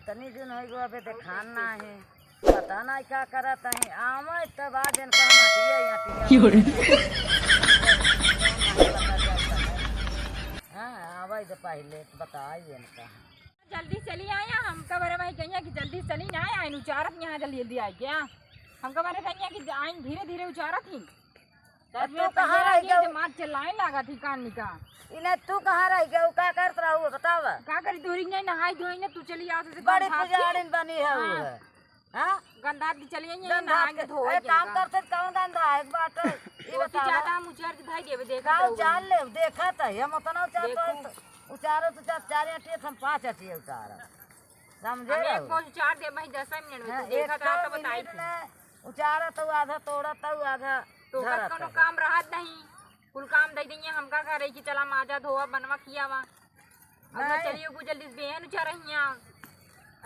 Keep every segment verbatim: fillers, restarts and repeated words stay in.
तनी दिन होइ गो, अबे देखान ना है, पता ना का करत है। आवे तब आ जन का मटिया या पिया। यो रे। हाँ, आवे तो पहले तो बताई इनका। जल्दी चली आया, हमका बरे भाई कहिया कि जल्दी चली ना आया, इन उचारत यहाँ जल्दी जल्दी आई क्या? हमका बरे कहिया कि आइन धीरे धीरे उचारत ही। तब तू मेरा कहाँ कहिया रह कि गया? दिमाग चलाए लागा थी कान निका। इन्हें तू कहाँ रह गया? का करत रहू बतावा। का करी तोरी नहीं नहाई धोई ना, तू चली आओ से बड़ी काम धाम से। पुजारिन बनी है हाँ। वो। हाँ? गंदा दी चली आई गंदा नहाए के के धोए एक काम करते कौन गंदा है एक बात है। ये धोती बतावा। ज्यादा हम उचार के धाई देवे देखा गाँव तो जान ले देखा तो हम उतना उचार देखू। तो उचारो तो चार चार अटी हम पाँच अटी उचार। समझे हम एक रहो? पहुँच उचार दे भाई दस मिनट में हाँ, तू देखा एक था तो सौ बताई मिनट थी। में उचारा तो आधा तोड़ा तो आधा तो धरा कौनो तो। काम रहत नहीं, कुल काम दे देंगे हमका करे कि चला माजा धोवा बनवा खियावा। अब मैं नहीं। चलिए कुछ जल्दी बेहन उचार रही हैं,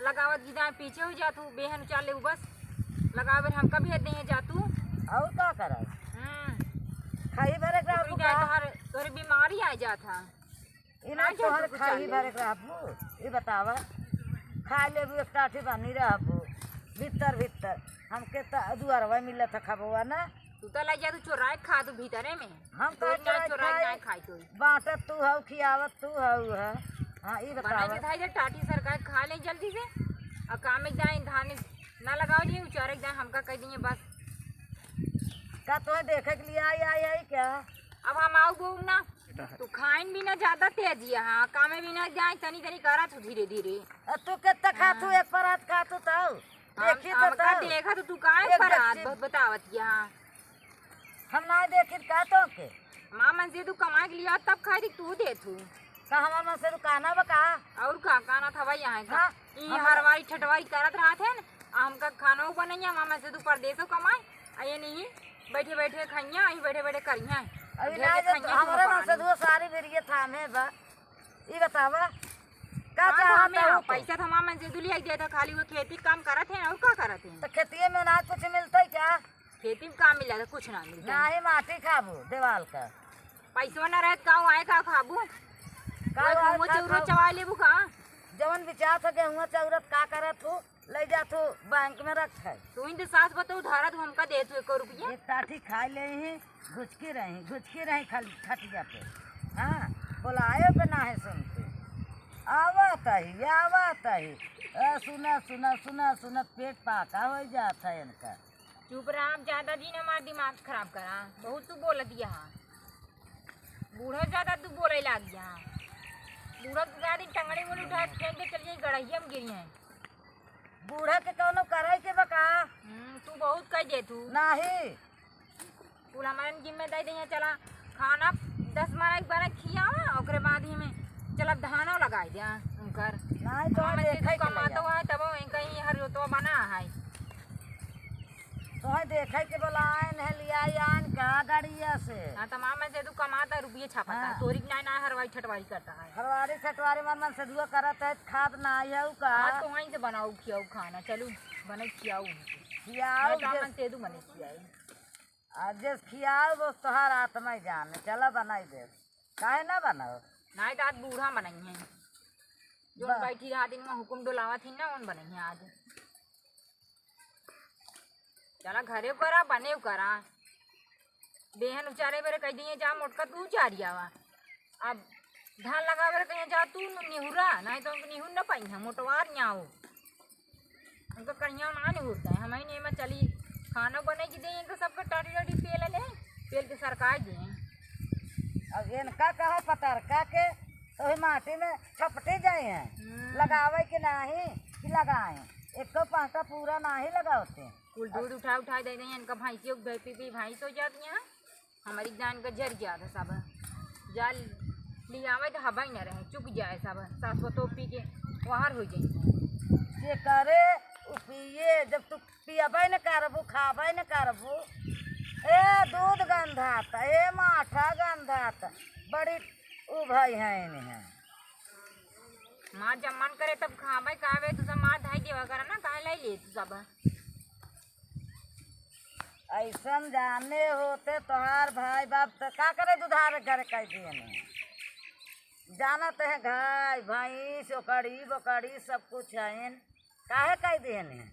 लगावत की जाए पीछे हो जा तू, बेहन उचार ले बस, लगावे हमका भी दे जा तू। और का करब? हम्म। खाई भरे के तोरी रहबू जाए का? तोहर, तोहरे बीमारी आ जात है। इना ना तोहर जाबू, खाही चाले। भरे के रहबू, ई बतावा। खाए लेबू, एक टाठी बानी रहबू, भीतर भीतर। हमके त दुआरवा मिलत है खबवा ना। तू त लइ जा, तू चोराए खा, तू भीतरे में। हम तो तोरी ना चोराए चोराए खाई। ना खाई तोरी। बाँटत तू हऊ, खियावत तू हऊ है। हाँ, ई बतावा। बनाए के धाई दे, टाठी सरकाए खा ले जल्दी से। और काम में जाए, धान ना लगाओ जी, उचारे के जाए, हमका कह दिए बस। का तोहे देखे के लिए आई, आई, आई क्या? अब हम आऊ बोऊ ना, तू खाइन भी ना ज्यादा तेज यहाँ, कामे भी ना जाए, तनी तनी करा तू धीरे धीरे। अ, तू कितना खा तू, हाँ। एक परात खा तू तऊ। हम, देखी तो हमका तऊ। देखा तो तू काहे एक परात गच्ची। बहुत बतावत यहाँ। हम ना देखी का तो के। माँ मन से तू कमाए के लिए तब खाई थी तू दे तू। का हमार मन से तू काना बा का? और का काना था भाई यहाँ का? हाँ, ई हमार हरवाई ठटवाई करत रहत है ना, आ हमका खानो बनैया, माँ मन से तू परदेसो कमाए, आ ये नहीं बैठे बैठे खइया, यहीं बैठे बैठे करिया। अभी ढेर ना के जब खइया हमारे तुम मन से पानी। दो सारी बेरिए थामे बा। ई बतावा, का का चाहत थामे हऊ आ? तू? पैसा तो माँ मन से तू लिया देता, खाली वो खेती काम करत है, और का करत है? तो खेतिए में अनाज कुछ मिलता है क्या? खेती में का मिला था? कुछ ना मिलता है। नाही माटी खाबू देवाल का। पैसवा ना रहत का आए का खाबू? का वही आए गेहूं का चौरा खाबू? चवा लेबू का? जवन बिचात है गेहुआ चौरत का करत हो, ले जा तू बैंक में रख है। तू ही तो सास बताऊ धारा तू हमका दे तू एको रुपया। एक टाठी खाए ले ही, घुचकी रही, घुचकी रही खाली खटिया पे। हाँ, बोलाए पे ना है सुनते। आवत ही, आवत ही। ए, सुना, सुना, सुना, सुना, पेट पाका हो जात है इनका। चुप रहा, आप ज्यादा दिन हमार दिमाग खराब करा, बहुत तू बोल दिया हा। बूढ़ा ज्यादा तू बोले लाग गया हा। बूढ़ा तो ज्यादा टंगड़ी मुड़ी उठा के फेंक दे, चल जाई गड़हिया में गिरी है। बूढ़ा के कौनो करे के बा का? हम्म, तू बहुत कह दे तू। नाही। कुल हमारे जिम्मे दे दे, चला खाना दस मारा एक बार खियावा, ओकरे बाद ही में चला धानो लगाई दे उनकर। नाही तो हमारे देखे के कमातो लगा। है, तब कहीं हर तो बना है। तोहे देखे के बोलाएन है, लियाई आन का गाड़िया से। हाँ, तमाम में से तू कमाता, रुपये छापता, हाँ। तोरी के नाय, नाय हरवाई छटवाई करता है। हरवारी छटवारी मन मन से दुआ करत है, खात ना आई है उ का। हाँ, तो वहीं से बनाऊ, खियाऊ खाना, चलू, बने खियाऊ। खियाऊ मैं तो जे मन से दू बने खियाई। आ जे खियाऊ, वो तोहार आत्मा ही जाने, चला बनाई दे। काहे ना बनाओ? नाय तो आज बूढ़ा मनई है। जो बा- बैठी रहा दिन में हुकुम डोलावा थी ना, उन बनई है आज। चला घरे करा, बने करा। बेहन उचारे बेरे कह दिए, "जा मोटका तू उचारी आवा।" अब धान लगा बेरे कहिए, "जा तू निहुरा, नहीं तो निहुर न पाई है, मोटवार न्याओ।" उनका कहिया ना निहुरता है, हम ही नहीं में चली खाना बने की दे, इनका सबका टाटी टाटी पेल ले, पेल के सरकाई दे। अब इनका कहा पतरका के तो ही माटी में छपटे जाए हैं, हम्म। लगावे के नाही कि लगाए, एको पाटा पूरा नाही लगावते। कुल दूध उठा उठा दे दें, इनका भैंसियों के पी पी भैंस हो जाती हैं, हमारी जान का जर जात है सब। जा लियावे तो हवा ही ना रहे, चुक जाए सब, सास पतोह पी के बाहर हो जाए। जे करे उ पिए, जब तू पियबे न करबू, खाबे न करबू। ए दूध गंधात, ए माठा गंधात, बड़ी उभई है इन्हें। मार जब मन करे तब खाबे, खाबे, तू सब मार धाई देवा करा ना, काहे लाई ले तू सब? ऐसन जाने होते तोहार भाई बाप त का करे दुधार घर कह दिए ने? जानत है, गाय, भैंस, ओकड़ी, बोकड़ी, सब कुछ है। काहे कह देहन है?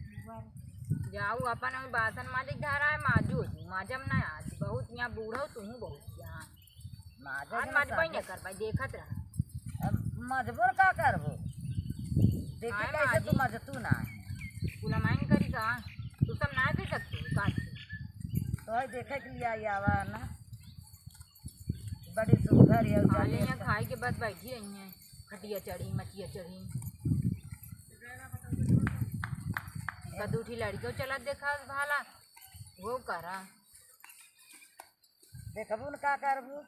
जाऊ, अपन ओई बासन माजे के धरा है, माजू, माजम ना आज, बहुत यहाँ बूढ़ो, तू बहुत यहाँ। माजब आज ना मजबई साजब। न कर पाई, देखत रहा। अब मजबूर का करबो? देखी काहे कैसे माजी? तू मजतू ना है। कुलमाइन करी का? तू सब ना कर सकती हो, काट के। तो है देखे के लिए आई आवा ना। बड़ी सुंदर है, खा ले, उजाली यहाँ है। खाई के बस बैठी रही हैं, खटिया चढ़ी, मचिया चढ़ी। इनका दू ठी लड़कियों चलत देखा भाला, वो करा। देखबू न का करबू,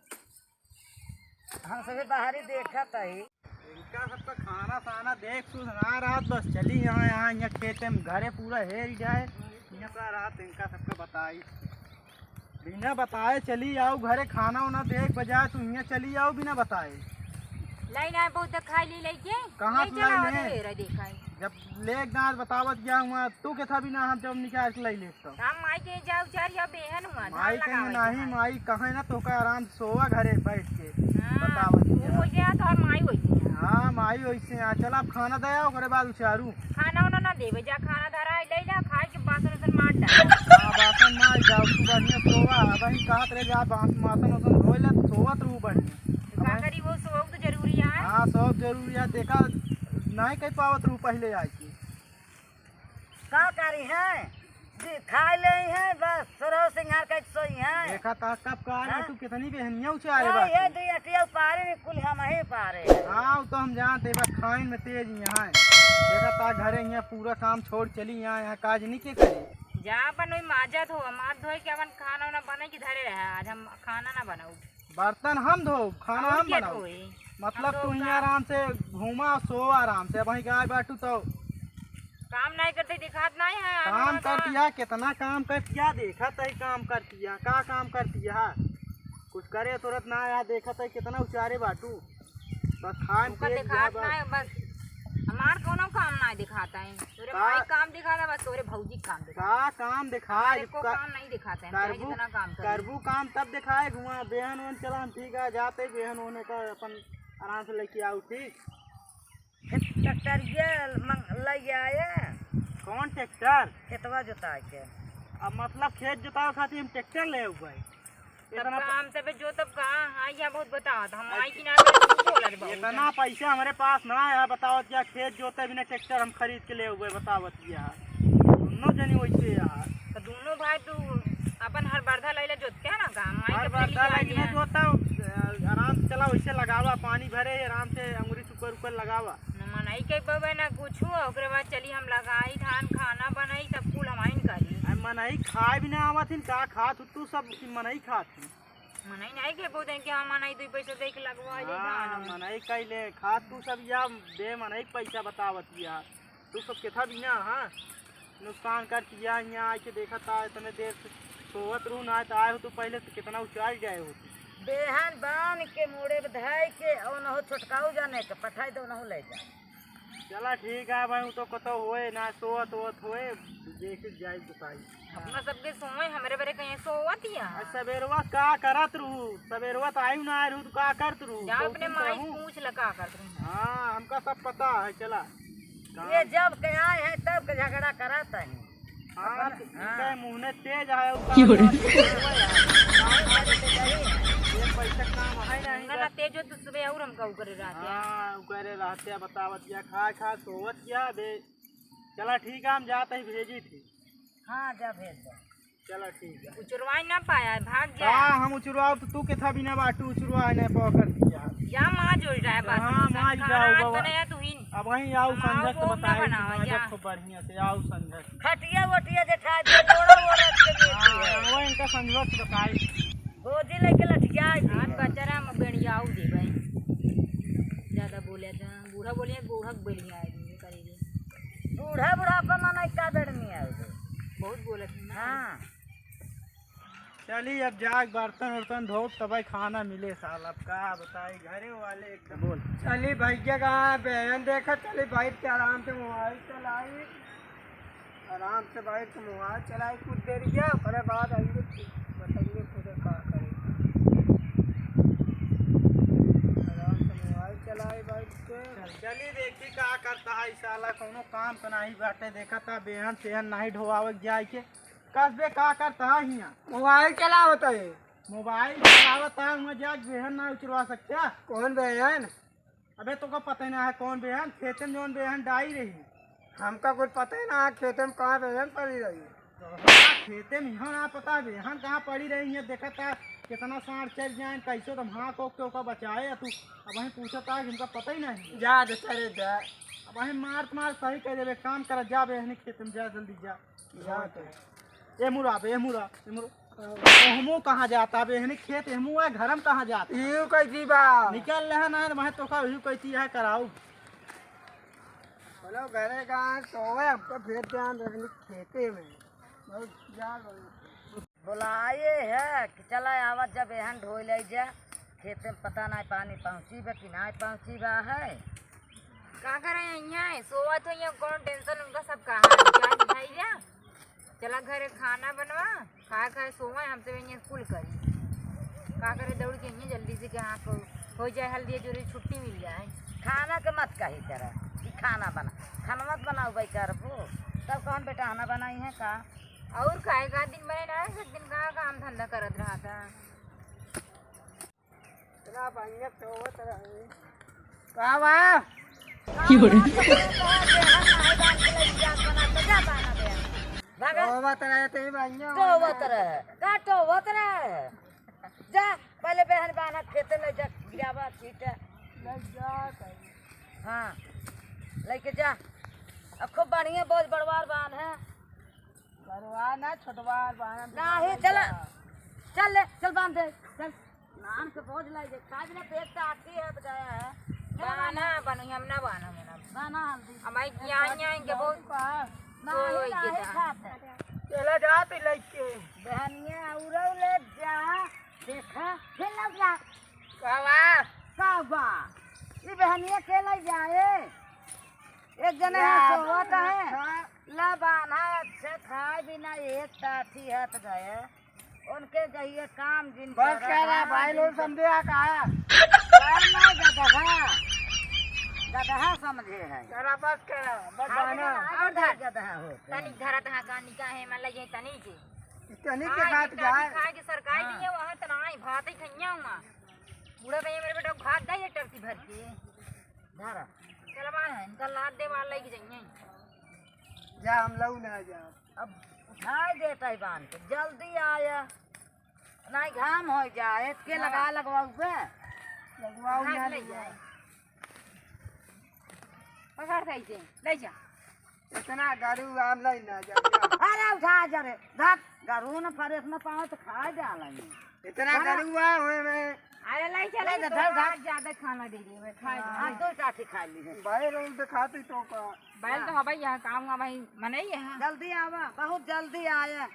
हम सभी बाहरी देखत हई। इनका सबका खाना साना देख सुन ना रात बस चली यहाँ, यहाँ, यहाँ खेते में घरे पूरा हेर जाए। यहाँ का रात इनका सबका बताई, बिना बताए चली आओ घरे, खाना उना देख बजाए तू यहाँ चली आओ बिना बताए। लाई ना बहुत खाई ली लेके, कहाँ ले से चला लाई और ले? हेरा देखाई। जब लेके ना बतावत गया हुआ तू के था बिना हम जब निकाल के लाई ले। तो हम माई के जाऊ चार या बेहन हुआ, धान माई कहे लगावे के नहीं, है। माई कहे ना तो का आराम से सोवा घरे बैठ के। हाँ, बतावत तू किया। वैसे है तो और माई वैसे है। हाँ, माई वैसे है। चल आप खाना दे आओ, ओकरे बाद उचारू। खाना उना ना देवे, जा खाना धरा है, ले जा, खाए के बासन उसन मार डाल। हाँ, बासन मार जाओ, तू बढ़िया सोवा। अब ही कहत रहे जा बास-, बासन उसन धोए ले, सोवत रहू बढ़िया। तो का अब करी, वो सोव तो जरूरी है। हाँ, सोव जरूरी है। देखा, नहीं कह पावत रहू पहले आए के। का करी है? जी, खाई ले है, बस, सोरहो सिंगार के सोई है। देखा ता कब का आ रहा हाँ? तू कितनी बेहनिया उचारे हाँ, बाटे। ये दू अटिया पारे में कुल हम ही पारे। हाँ, वो तो हम जानते, बस खाइन में तेज ही है। देखा ता घरे यहाँ पूरा काम छोड़ चली यहाँ, यहाँ काज नहीं के करे। जा अपन वही माजत हो, मार धोए के अपन खाना वाना बने के धरे रहे, आज हम खाना ना बनाऊ। बर्तन हम धो, खाना और हम क्या बनाऊ। धोई? मतलब हम तू धोब यहाँ का? आराम से घूमा, सो आराम से। अब वहीं गाय बाटू तो काम नहीं करते, दिखात नहीं है, काम आदमी का। करतिया, कितना काम करतिया, देखा तही काम करतिया, का काम करतिया? कुछ करे तुरत ना आया, देखा तही कितना उचारे बाटू। बस खान तुमका पिए दिखात बस। नहीं, बस हमार कोनो काम नहीं दिखाता है। तोरे का? माई काम दिखाता, बस तोरे भौजी काम दिखाता। का काम दिखाए? हमारे को का-, काम नहीं दिखाता है, चाहे करबू, जितना काम करे। करबू काम तब दिखाए, घुमा बेहन ओहन चला, हम ठीक है, जाते बेहन ओहन का अपन आराम से लेके आओ, ठीक? फिर ट्रैक्टर ये मंग-, लइ आए। कौन ट्रैक्टर? खेतवा जोताए के। अब मतलब खेत जोतावे खातिर हम ट्रैक्टर ले आऊ भाई? तब इतना प- काम से बे जो तब कहा, हाँ, यहाँ बहुत बतावत, हम आई कि ना, तू बोला रे बाबू। इतना पैसा हमरे पास ना है, बतावत क्या खेत जोते बिना ट्रैक्टर हम खरीद के ले आऊ भाई, बतावत क्या? दोनों जनी वैसे यार। तो दोनों भाई तू अपन हर बरधा लैले जोतते है ना, गाँव आई हर के बरधा लैले जोता, आराम से चला, वैसे लगावा, पानी भरे, आराम से अंगुरी ऊपर ऊपर लगावा। न मनई के बबे ना कुछु, ओकरे बाद चली हम लगाई धान, खाना बनाई, सब कुल हमाइन करी। आ मनई खाए भी ना आवत हिन, का खात हु तू सब कि मनई खात हिन? मनई नहीं के बोलते हैं कि हाँ मनई दुई पैसा दे के लगवा दे हाँ, धान। मनई कैले खात तू सब या बे मनई के पैसा बतावत या। तू सब केथा बिना, हाँ? नुकसान कर किया, यहाँ आके देखा था, इतने देर से सोवत रहू ना, तो आए हो तो पहले से कितना उचाल जाए हो। बेहन बान के मोड़े धै के ओनहो छोटकाऊ जाने के पठाई दो, ओनहो ले जा। चला ठीक है भाई, वो तो कतो होए ना, सोवत होत होए, देख जाए बताई। अपना सबके सोए, हमरे बरे कहीं सोवत या। आ, सबेरवा का करत रहू? सबेरवा तो आयु ना आए रहू, तो का करत रहू? जा तो अपने तुम माई कहू। पूछ ल का करत रहू। हाँ, हमका सब पता है, चला। ये जब के आए हैं, तब के झगड़ा करत हैं। हाँ, अपन, इनका हाँ। मुँह में तेज है, उ क्यों रे? काम करते जाई। ये पैसा काम है नहीं ना, ना, बस। तेज हो तो सुबह और हमका उ करे रहते हैं। हाँ, उ करे रहते हैं, बतावत या, खा खा सोवत या बे। चला ठीक है, हम जाते ही भेजी थी। हाँ, जा भेज दो। चला ठीक है। उचरवाई ना पाया, भाग जा। हाँ, हम उचरवाओ तो तू केथा बिना बाटू उचरवाए नहीं पकड़ दिया। जा माँ जोड़ रहा है बस। हाँ, माँ खाना जाओ बाबा। बनाया तू ही। अब वहीं आओ हम संझक आओ, तो वो ना बताई, बनावा, माँ जा। जब खूब बढ़िया से आओ संझक। खटिया वटिया जे ठाए दे, जोड़ो वो रख के दे हाँ, दिए। वो इनका संझक बताई। गोदी लेके लठिया दे। आज बच्चा राम बेड़ियाऊ दे भाई। ज्यादा बोले तो बूढ़ा बोलिए, बूढ़ा बेड़िया है, ये करेगी। बूढ़ा बुढ़ापा माना इतना बेड़ में आए। बहुत बोलत है ना। हाँ। चली अब जाके बर्तन उर्तन धोब तब खाना मिले साल। अब का बताई घरे वाले एकदम बोल। चली भैया कहाँ है? बहन देखा, चली बैठ के आराम से मोबाइल चलाई, आराम से बैठ के मोबाइल चलाई कुछ देर गया, ओकरे बाद आइए बताइए खुद का करे। आराम से मोबाइल चली देखी का करत है ई साला, कौनो काम तो नाहीं बाटे। देखत है बेहन सेहन नाहीं ढोवावे के जाए के। कस बे का करत है हियाँ? मोबाइल चलावत है। मोबाइल चलावत है, हुआँ जाके बेहन ना उचरवा सकते? कौन बेहन? अबे तोका पता ही ना है कौन बेहन, खेते में जौन बेहन डाई रही। हमका कुछ पता ही ना है खेते में कहाँ बेहन पड़ी रही। तो हाँ, खेते में यहाँ ना पता बेहन कहाँ पड़ी रही है, देखत है कितना साँढ़ चर जाए, कैसे तो हाँक होक के ओका बचाए, तू अबहीं पूछत है कि हमका पता ही नहीं। जा दे, चले जा। अबहीं मार मार सही कह देबे, काम कर, जा बेहनी खेते में, जा जल्दी जा। जा तो। ए मुरा बे, ए मुरा, ए मुरा। ओहमो कहाँ जाता बे? एहनी खेत एहमो है, घरम कहाँ जाता? यूं कैसी बा? निकल रहा ना, मैं तो का यूं कैसी है कराऊ। बोलो घरे का सोवे, हमको भेज दे, हम रखनी खेते में। बहुत जा रहे। बोलाए है कि चला आवत जब एहन ढोई ले जा, खेते में पता नहीं पानी पहुँची बा कि नहीं पहुँची बा है। का करे यहाँ है? सोवा तो यहाँ कौन टेंशन उनका सब कहा है। जा भैया, चला घरे खाना बनवा, खाए खाए सोवा, हमसे यहाँ कुल करी। का करे दौड़ के यहाँ जल्दी से कि हाँ को हो जाए हल्दी जोरी छुट्टी मिल जाए। खाना के मत कही करे कि खाना बना, खाना मत बनाओ भाई करबो, तब कौन बेटा खाना बनाई है का? और खाए का दिन बने ना, सब दिन का काम धंधा करत रहा था। तेरा भैया टोवत रहे। का बा? की हो रे? भागा। टोवत रहे ते भैया। टोवत रहे। का टोवत रहे? जा, पहले बेहन बाना खेते ले जा, गिरावा छीटे। ले जा, कहीं। हाँ, लेके जा। अब खूब बढ़िया बोझ बड़वार बान है। बड़वार ना, छोटवार बान। नहीं, चला। चल ले, चल बांध दे, चल। नाम के बोझ लाई दे, काज ना पेट से आती है तो गया है। बाना बनू, हम ना बाना, हम ना। बाना हल्दी। हमारी ज्ञान, ज्ञान के बहुत नहीं, कोई नहीं के दा। खात है। चला जा तू लइके। बहनिया, उरऊ ले जा। देखा, खेल लग जा। का बा? का बा? ई बहनिया के ले जाए? एक जने यहाँ सोवत है। ला बान्हा अच्छे खाए बिना एक टाठी हट गए। उनके जहिए काम जिन बस करत करा, है, भाई लोग समझे आ का? बान्हा गदहा। गदहा समझे है। करा, बस करा, बस खाए बान्हा। बिना और और धर। गदहा हो गए। तनी धरत हाँ का निका है, मतलब ये तनी के। तनी के हाँ, खात ये तनी जाए। खाए के सरकार हाँ। दिए, वहाँ तो ना आई, भात ही खइया हुआ। बूढ़ा भैया मेरे बेटा को भात दे, ये टरती भर के। धरा। चल बा है, इनका लाद दे, वाला लेके जाइए। जा, हम लऊ ना जा। अब उठाए देता है बांध के, जल्दी आया। नहीं घाम हो जाए, के हाँ। लगा लगवाऊ बे। लगवाऊ भाग ना ले ले जाए। जाए। पकड़ के इसे, ले जा। इतना गरू आम लाई ना जा। अरे उठा जा रे, धत, गरू न फरे, इतना पाँव तो खा जा लाई। इतना अरे। गरू आ होए में। अरे ले चल, ले तो जा, धर, धर। आज ज्यादा खाना दे दे, मैं खा हाँ, ले। दो चाटी खा ली है। भाई लोग दिखाती तो का। बैल तो हाँ। हवाई यहाँ काम हुआ भाई, मने ही यहाँ। जल्दी आवा, बहुत जल्दी आया।